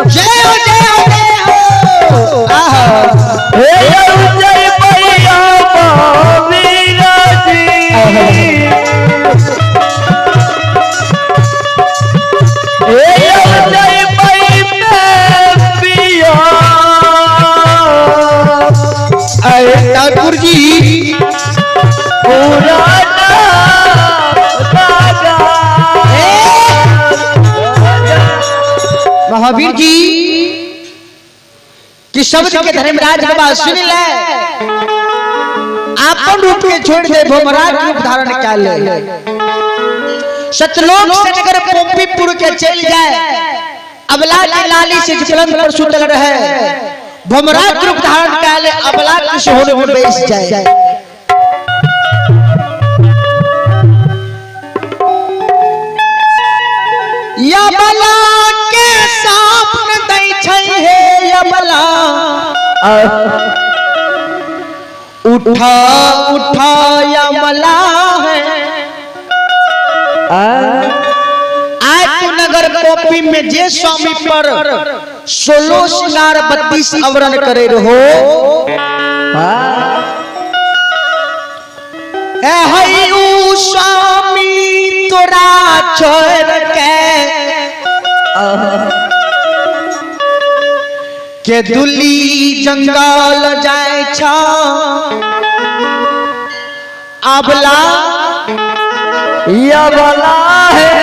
जय हो जय हो जय हो। आहा। अरे ठाकुर जी, महावीर जी कि शब्द के धर्मराज बाबा सुन ले, आपन रूप के छोड़ दे भोमराज रूप धारण कर ले, सतलोक से नगर पोपीपुर के चल जाए, अबला के लाली से पलंग पर सुतल रहे, भोमराज रूप धारण कर ले, अबला के सोहन में बैस जाए। यबला के सामने दै छै हे यबला, उठा उठा यमला है। आय तू नगर पोपी में जे स्वामी पर 16 श्रृंगार 32 आवरण करे रहो, ए हई ऊ स्वामी तोरा छोड़ के दुली जंगल जाय छ, अबला यबला है।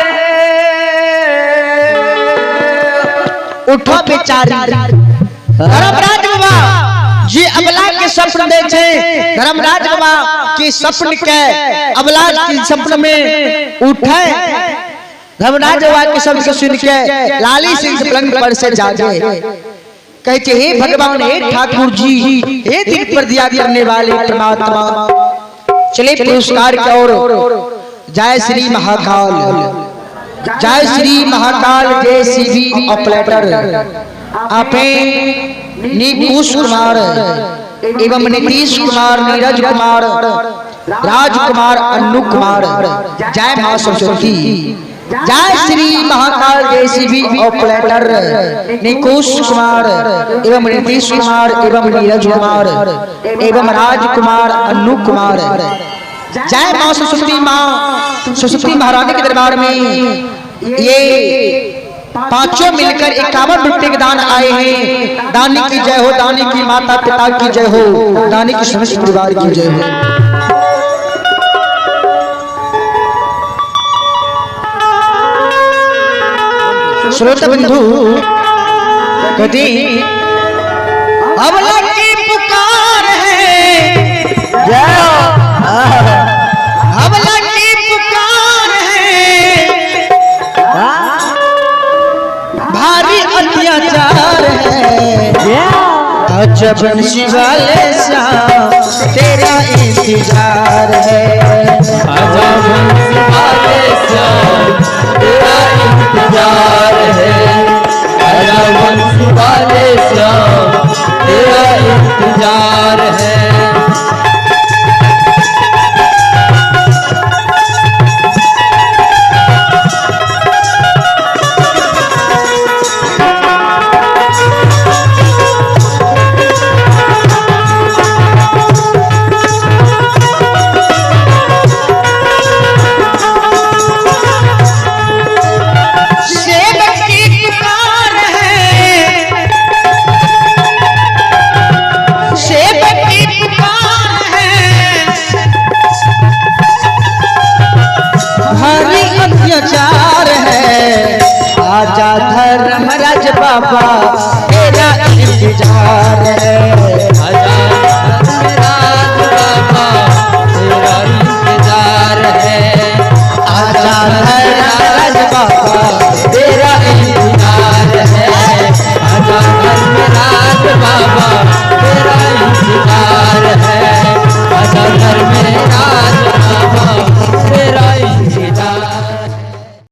उठो बेचारी। धर्मराज बाबा जी अबला के स्वप्न दे छे, धर्मराज बाबा के स्वप्न के अबला के स्वप्न में उठे, धर्मराज बाबा के शब्द सुन के लाली सिंह पलंग पर से जागे, कहते हे भगवान, हे ठाकुर जी, हे दिन पर दिया करने वाले परमात्मा। चले पुरस्कार की ओर। जय श्री महाकाल, जय श्री महाकाल। जय सीबी ऑपरेटर आपे निकुश कुमार एवं नीतीश कुमार, नीरज कुमार, राज कुमार, अन्नू कुमार। जय मां सरस्वती, जय श्री महाकाल। जय सीबी ऑपरेटर निकुश कुमार एवं नीतीश कुमार एवं नीरज कुमार एवं राज कुमार, अन्नू कुमार। जय मां सरस्वती। मां सरस्वती महारानी के दरबार में ये पांचों मिलकर 51 रुपए के दान आए हैं। दानी की जय हो, दानी की माता पिता की जय हो, दानी की समस्त परिवार की जय हो। श्रोता बंधु कदी अबला की पुकार है, जय हो। अबला की पुकार है, भारी अत्याचार है। अच्छा बंशी वाले श्याम तेरा इंतजार है। आजा बंसी वाले श्याम तेरा इंतजार है। आजा बंसी वाले श्याम तेरा इंतजार है। सेवक की पुकार है, सेवक की पुकार है, भारी अत्याचार है। आजा धर्मराज बाबा